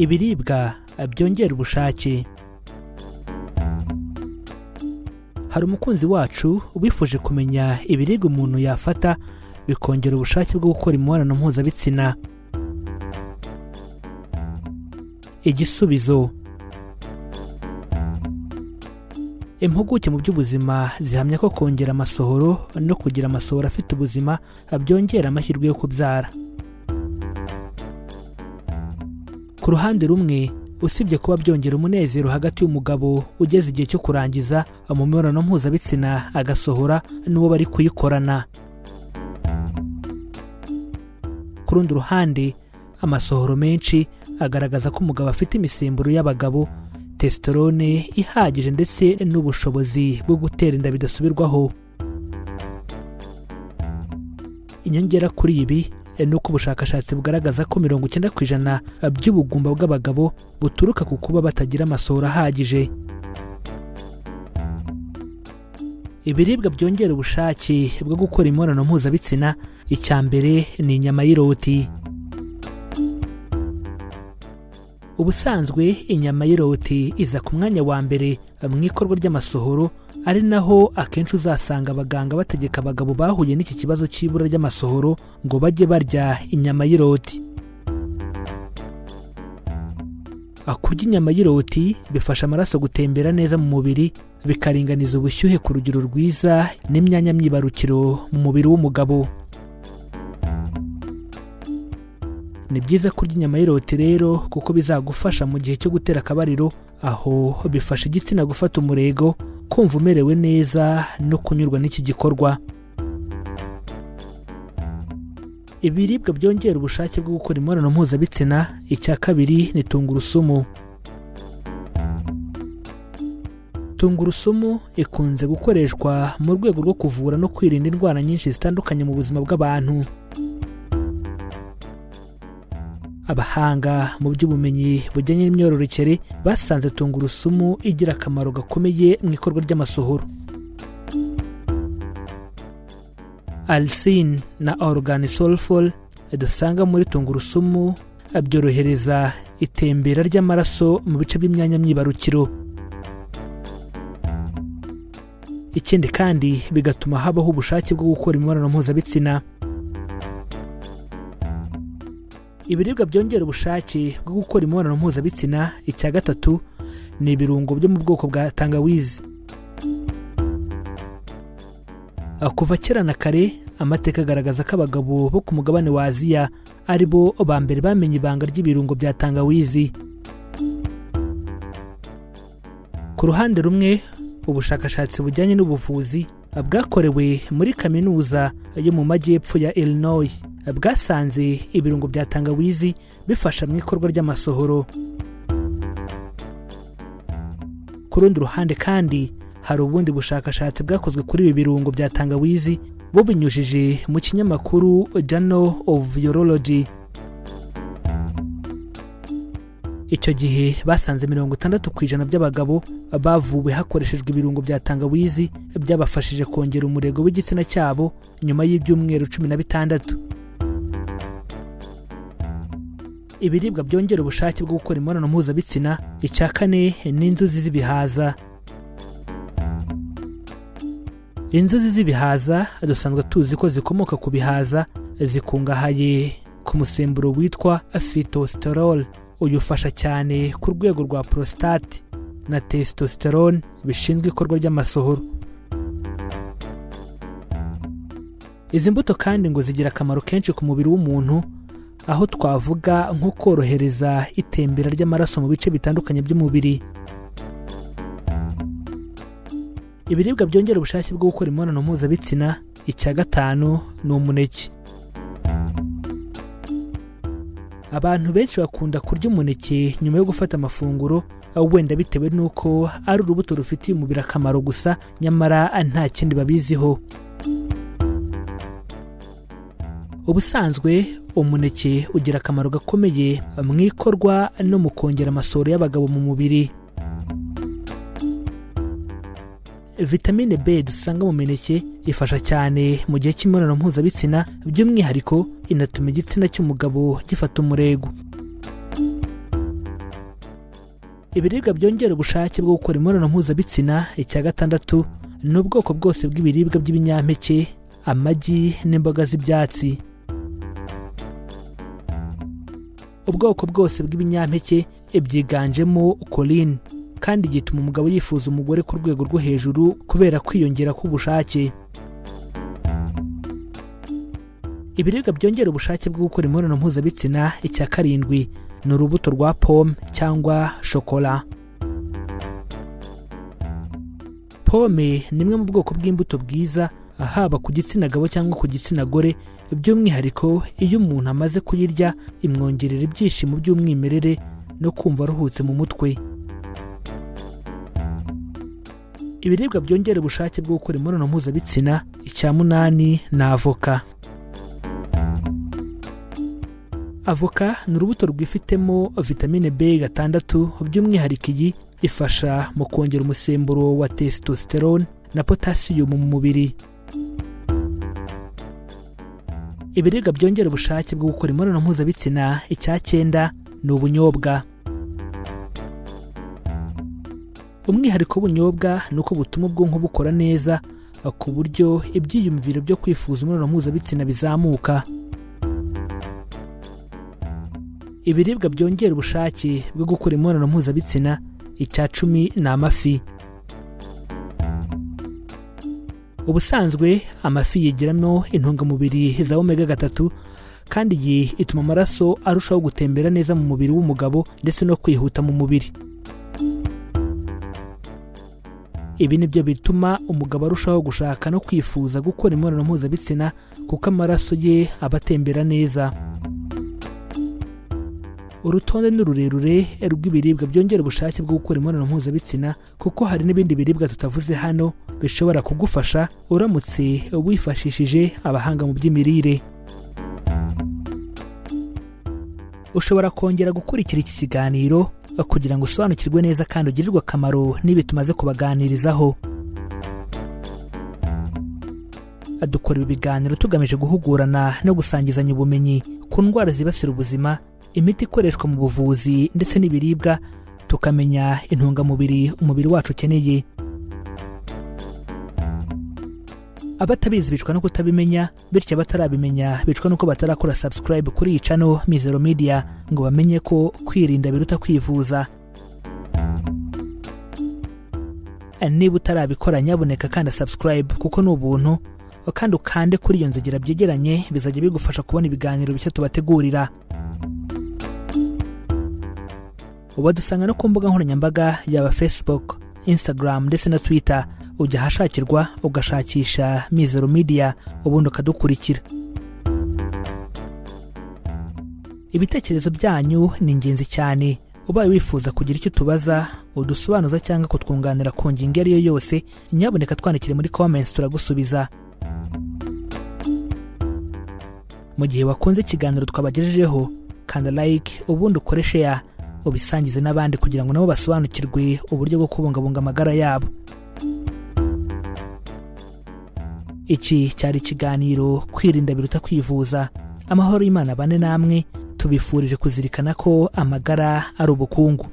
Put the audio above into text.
Ibiribwa byongera ubushake. Hari umukunzi wacu wifuje kumenya ibiribwa umuntu yafata bikongera ubushake bwo gukora imibonano mpuzabitsina. Igisubizo: Impuguke mu by'ubuzima zihamya ko kongera amasohoro no kugira amasohoro afite ubuzima byongera amahirwe yo kubyara. Ku ruhande rumwe, usibye kuba byongera umunezero hagati y'umugabo ugeze igihe cyo kurangiza mu mibonano mpuzabitsina agasohora n'uwo bari kuyikorana, ku rundi ruhande amasohoro menshi agaragaza ko umugabo afite imisemburo y'abagabo, testosterone ihagije, ndetse n'ubushobozi bwo gutera inda bidasubirwaho. Inyongera kuri ibi ni uko ubushakashatsi bugaragaza ko 90% by'ubugumba bw'abagabo buturuka ku kuba batagira amasohoro ahagije. Ibiribwa byongera ubushake bwo gukora imibonano mpuzabitsina, icya mbere ni inyama y'iroti. Ubusanzwe inyama y'iroti iza ku mwanya wa mbere mu ikorwa ry'amasohoro, ari naho akenshi uzasanga abaganga bategeka abagabo bahuye n'iki kibazo cy'ibura ry'amasohoro ngo bajye barya inyama y'iroti. Kurya inyama y'iroti bifasha amaraso gutembera neza mu mubiri, bikaringaniza ubushyuhe ku rugero rwiza n'imyanya myibarukiro mu mubiri w'umugabo. Ni byiza kurya inyama y'iroti rero, kuko bizagufasha mu gihe cyo gutera akabariro, aho bifasha igitsina gufata umurego, kumva umerewe neza no kunyurwa n'iki gikorwa. Ibiribwa byongera ubushake bwo gukora imibonano mpuzabitsina, icya kabiri ni tungurusumu. Tungurusumu ikunze gukoreshwa mu rwego rwo kuvura no kwirinda indwara nyinshi zitandukanye mu buzima bw'abantu. Abahanga mu by'ubumenyi bujyanye n'imyororokere basanze tungurusumu igira akamaro gakomeye mu ikorwa ry'amasohoro. Allicin na organosulfur dusanga muri tungurusumu byorohereza itembera ry'amaraso mu bice by'imyanya myibarukiro. Ikindi kandi bigatuma habaho ubushake bwo gukora imibonano mpuzabitsina. Ibiribwa byongera ubushake bwo gukora imibonano mpuzabitsina, icya gatatu ni ibirungo byo mu bwoko bwa tangawizi. Kuva kera na kare amateka agaragaza ko abagabo bo ku mugabane wa Aziya ari bo ba mbere bamenye ibanga ry'ibirungo bya tangawizi. Ku ruhande rumwe, ubushakashatsi bujyanye n'ubuvuzi bwakorewe muri kaminuza yo mu majyepfo ya Illinois bwasanze ibirungo bya tangawizi bifasha mu ikorwa ry'amasohoro. Ku rundi ruhande kandi hari ubundi bushakashatsi bwakozwe kuri ibi birungo bya tangawizi bubinyujije mu kinyamakuru Journal of Urology. Icyo gihe basanze 60% by'abagabo bavuwe hakoreshejwe ibirungo bya tangawizi byabafashije kongera umurego w'igitsina cyabo nyuma y'ibyumweru 16. Ibiribwa byongera ubushake bwo gukora imibonano mpuzabitsina, icya kane ni inzuzi z'ibihaza. Inzuzi z'ibihaza dusanzwe tuzi ko zikomoka ku bihaza, zikungahaye ku musemburo witwa phytosterol. Uyu ufasha cyane ku rwego rwa prostate na testosterone bishinzwe ikorwa ry'amasohoro. Izi mbuto kandi ngo zigira akamaro kenshi ku mubiri w'umuntu, aho twavuga nko korohereza itembera ry'amaraso mu bice bitandukanye by'umubiri. Ibiribwa byongera ubushake bwo gukora imibonano mpuzabitsina, icya gatanu ni umuneke. Abantu benshi bakunda kurya umuneke nyuma yo gufata amafunguro, wenda bitewe n'uko ari urubuto rufitiye umubiri akamaro gusa, nyamara nta kindi babiziho. Ubusanzwe umuneke ugira akamaro gakomeye mu ikorwa no mu kongera amasohoro y'abagabo mu mubiri. Vitamine B dusanga mu mineke ifasha cyane mu gihe cy'imibonano mpuzabitsina, by'umwihariko inatuma igitsina cy'umugabo gifata umurego. Ibiribwa byongera ubushake bwo gukora imibonano mpuzabitsina, icya gatandatu, ni ubwoko bwose bw'ibiribwa by'ibinyampeke, amagi n'imboga z'ibyatsi. Ubwoko bwose bw'ibinyampeke byiganjemo choline, kandi gituma umugabo yifuza umugore ku rwego rwo hejuru kubera kwiyongera k'ubushake. Ibiribwa byongera ubushake bwo gukora imibonano mpuzabitsina, icya karindwi, ni urubuto rwa pome cyangwa shokora. Pome ni imwe mu bwoko bw'imbuto bwiza, haba ku gitsina gabo cyangwa ku gitsina gore, by'umwihariko iyo umuntu amaze kuyirya imwongerera ibyishimo by'umwimerere no kumva aruhutse mu mutwe. Ibiribwa byongera ubushake bwo gukora imibonano mpuzabitsina, icya munani, ni avoka. Avoka ni urubuto rwifitemo vitamine B6, by'umwihariko iyi ifasha mu kongera umusemburo wa testosterone na potasiyumu mu mubiri. Ibiribwa byongera ubushake bwo gukora imibonano mpuzabitsina, icya cyenda, ni ubunyobwa. Umwihariko w'ubunyobwa ni uko butuma ubwonko bukora neza, ku buryo ibyiyumviro byo kwifuza imibonano mpuzabitsina bizamuka. Ibiribwa byongera ubushake bwo gukora imibonano mpuzabitsina, icya 10, ni amafi. Ubusanzwe amafi yigiramo intungamubiri za omega 3, kandi iyi ituma amaraso arushaho gutembera neza mu mubiri w'umugabo ndetse no kwihuta mu mubiri. Ibi nibyo bituma umugabo arushaho gushaka no kwifuza gukora imibonano mpuzabitsina, kuko amaraso ye aba atembera neza. Urutonde ni rurerure rw'ibiribwa byongera ubushake bwo gukora imibonano mpuzabitsina, kuko hari n'ibindi biribwa tutavuze hano bishobora kugufasha uramutse wifashishije abahanga mu by'imirire. Ushobora kongera gukurikira iki kiganiro kugira ngo usobanukirwe neza kandi ugirirwe akamaro n'ibi tumaze kubaganirizaho. Dukora ibi biganiro tugamije guhugurana no gusangizanya ubumenyi ku ndwara zibasira ubuzima, imiti ikoreshwa mu buvuzi ndetse n'ibiribwa, tukamenya intungamubiri umubiri wacu ukeneye. Abatabizi bicwa no kutabimenya, bityo abatarabimenya bicwa nuko batarakora subscribe kuri iyi channel Mizero Media ngo bamenye ko kwirinda biruta kwivuza. Niba utarabikora nyabuneka kanda subscribe kuko ni ubuntu, kandi ukande kuri iyo nzogera byegeranye, bizajya bigufasha kubona ibiganiro bishya tubategurira. Ubadusanga no ku mbuga nkoranyambaga yaba Facebook, Instagram ndetse na Twitter. Ujya ahashakirwa ugashakisha Mizero Media ubundi ukadukurikira. Ibitekerezo byanyu ni ingenzi cyane. Ubaye wifuza kugira icyo tubaza, udusobanuza cyangwa kutwunganira ku ngingo iyo ari yo yose, nyabuneka twandikire muri comments turagusubiza. Mu gihe wakunze ikiganiro twabagejejeho, kanda like ubundi ukore share, ubisangize n'abandi kugira ngo nabo basobanukirwe uburyo bwo kubungabunga amagara yabo. Iki cyari ikiganiro Kwirinda biruta kwivuza. Amahoro y'Imana bane namwe, tubifurije kuzirikana ko amagara ari ubukungu.